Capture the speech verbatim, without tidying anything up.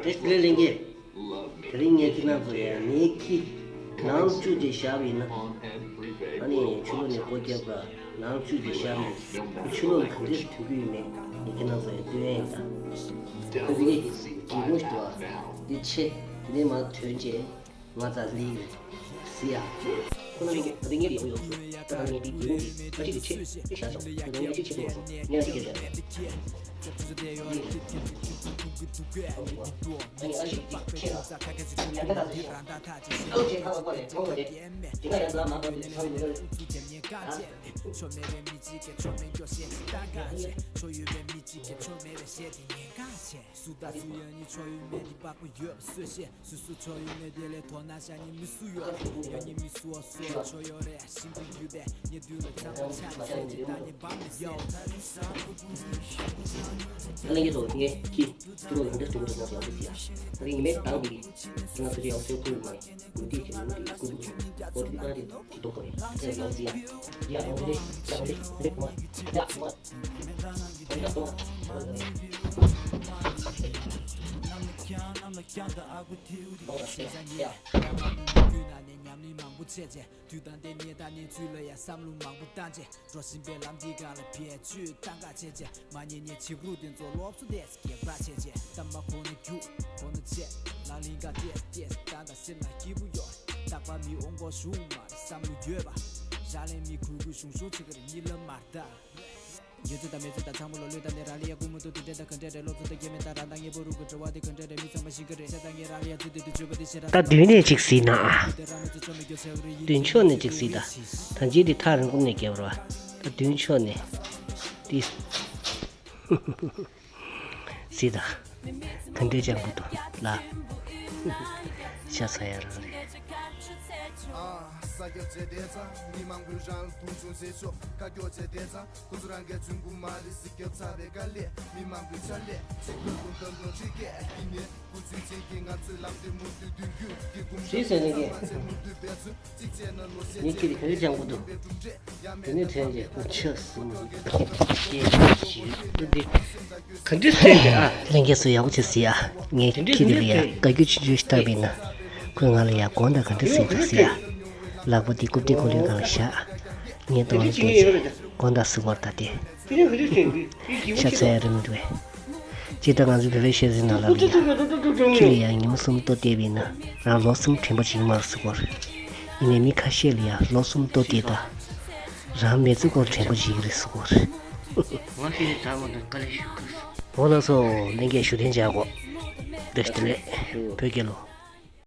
དེ་ལས་ལེན་གྱི། དེ་རིང་ངས་ཁྱེད་རང་ཚོ་ཡ་ངའི་ཁྱི་ནང་བཅུག་སྟེ་བཞག་པ་ཡིན་ན། ཨ་ནི་ཆུ་ལོག་ནས་སྒོ་བརྒྱབ་པ་ནང་བཅུག་སྟེ་བཞག་པ་ཡིན། ཆུ་ལོག་ལ་ག་འདྲས་ཐོན་གྱི་ཡོད་མེད་ངས་ཁྱེད་རང་ཚོ་ཡ་སྟོན་ཡ་ཡིན་ད། ཁོ་དེ་གའི་སྒེའུ་ཁུང་ཞིག་འདུག་ཨ། འདི་ཕྱེ། དེ་ནས་མར་ཐོན་རྗེས། ང་རྩ་ལི་ཡིན། སི་ཡ། ཁོ་ན་མི་སྐད་དེ་ངས་ཡག་པོ་ཡོང་སོང་། ད་ང་ངའི་དེའི་སྒེའུ་ཁུང་དེ་ཨ་ཅིག་གི་ཆེ་ཆེ་བཞག་སོང་། ཁོ་ད་ངས་ཨ་ཅིག་ཆེ་དུ་བ་སོང་། ངས་ཨ་ཅིག་གི་རེད། ཨ་ནི་ཨ་ཅིག་གི་ཆེ་ལ། ཡང་ད་ད་ཟེར་ཤོག་ཨོ་ཆེ་ཁ་བ་ཁོ་རེད་ཁོ་རེད། དེ་ང་ཡང་ད་མ་པ་འདི་ཚང་མི་རེད། ཨ། ཨ་ལེན་གྱི་འདུག་ངས་ཁྱི་ཐུག་ལ་ཡང་འདྲ་འདུག་འདུག་ཡང་འདུག་ཡ། ད་རིང་ཉི་མའི་གདངས་འདི་ང་ཚོ་ཡང་སེ་ཁུལ་མ་ཡིན་འདི་ཅི་མི་འདི་ཀུ་འདུག་འོ་དེ་ད་དེ་ཅི་འདུག་གོ་ཡ་ཡང་འདི་ཡ་ཡང་འདི་ཡང་འདི་ཡ་མ་ཡ་མ། དུས་དང་ལྡན་ནས་ད་གནས་ཚུལ་ལ་ཡང་བསམ་བློ་མང་པོ་བཏང་བྱས། འགྲོ་བཞིན་པའི་ལམ་འདི་སྒང་ལ་བེད་སྤྱོད་བཏང་ག་བྱས་བྱས། མ་ཉན་ཉན་བྱེད་རུ་དེ་ཚོ་སློབ་གསོ་དེ་ཚོ་གེགས་བར་བྱས་བྱས། གཏམ་མ་གོ་ན་རྒྱུག་གོ་ན་བྱས། ལག་ལེན་ག་བལྟས་བལྟས་ད་ད་སེམས་ལ་སྐྱིད་པོ་ཡོད། རྟག་པར་མི་འོང་གོ་ཞུ་མ་རེད་བསམ་བློ་ཡོད་པ། ཞག་ལས་མི་གུས་གུས་ཞུང་ཞུང་བྱེད་ཀྱི་རེད་གཉིད་ལམ་མར་ལྟ། ཡོད་ཚད་དང་མེད་ཚད་དང་ཚང་མ་ལོ་ལོས་བཏང་ནས་རང་ལ་ཡ་སྐུ་མ་ཐུག་དུས་འདྲེ་དང་ག་འདྲེ་རེད་སློབ་གསོ་དང་སྐྱེ་མེད་དང་རང་དང་དངོས་པོ་རུ་གི་འབྲེལ་བ་དེ་ག་འདྲེ་རེད་མི་ཚང་མ་ཤེས་ཀྱི་རེད་ཤ་དང་ངས་རང་ལ་ཡ་ཚུལ་དེ་དུས་བརྗོད་པ་དེ་ཤེས་རང་། ད་དུས་ནས་ཅིག་གཟིགས་ན་ཨ། མདུན་ཕྱོགས་ནས་ཅིག་གཟིགས་ད། ད་ཅི་དེ་ཐག་རིང་པོ་ནས་བརྒྱབ་ར། ད་མདུན་ཕྱོགས་ནས་དེ་གཟིགས་ད། ག་འདྲས་ཅང་གི་འདུག་ལ། ཤ་ཚ་ཡ་རང་རེད། ཨ། ས་སྐྱ་བྱས་བསྡད་ཙང་མི་མང་པོས་རང་ལ་མཐོང་ཆུང་བྱེད་ཆོག་ཁ་སྐྱོག་བྱས་བསྡད་ཙང་ཁོ་ཚོ་རང་གའི་ཆུང་ཀུ་མ་རེད་ཟེར་རྒྱབ་ཚར་བའི་དཀའ་ལས་མི་མང་པོས་ཕྱག་ལས་བྱེད་དགོས་འདུག་གཏམ་དུ་ཁྲིད་སྐད་ཡིན་ནས་ཁུ་ཚུལ་ཅན་གྱི་ང་ཚོའི་ལམ་དེ་མུ་མཐུད་མདུན་སྐྱོད་ཀྱི་གོམ་ཞེས་ཟེར་ནས་ཀྱི། ངས་ཁྱེད་ཀྱི་ག་རེ་སྦྱང་དགོས་འདུག་དེ་ནས་དྲན་རྗེས་ཁོ་ཆགས་སོང་། སྐད་ཆ་ཞིག་འདི་ག་འདྲས་ཟེར་ཏེ་ཨ། ལྷན་རྒྱས་ཚོ་ཡག་པོ་བྱས་ཟེར་ཡ། ངས་ཁྱེད་འདི་ལ་ཡ་བཀའ་བཀྱོན་ཆུང་ཆུང་ཞིག་བཏབ་པ་ཡིན་ན། ཁོས་ང་ལ་ཡ་དགོངས་དག་ག་འདྲས་ཟེར་འདུག་ཟེར་ཡ། ལག་པ་འདི་རྐུབ་སྟེགས་གོ་ལའི་སྒང་ལ་བཞག་ངས་གདོང་ལ་བལྟས་བྱས་དགོངས་དག་ཟེར་བར་ད་དེ། ཤ་ཚ་ཡ་རེད་མི་འདུག་གས། སྤྱིར་བཏང་ང་ཚོའི་བོད་པའི་བཤད་ཟིན་ནང་ལ་ལ་ཡ། ཁྱི་ལ་ཡང་ཉིན་མོ་གསུམ་ལྟོ་བལྟས་པ་ཡིན་ན་རང་ལོ་གསུམ་དྲན་པ་ཅིག་མ་རེད་ཟེར་གོ། ཡིན་ནའི་མི་ཁ་ཤས་ལ་ཡ་ལོ་གསུམ་ལྟོ་བལྟས་ད། རང་མི་ཚེ་སྐོར་དྲན་པ་ཅིག་རེད་ཟེར་གོ། ང་ཤི་ནས་ད་མ་ནང་དཀའ་ལས་ཞུ་དགོས། འོ་ལགས་སོ་ལྷན་རྒྱས་བཞུགས་གདན་འཇགས་གོ། བཀྲ་ཤིས་བདེ་ལེགས་བོད་རྒྱལ་ལོ།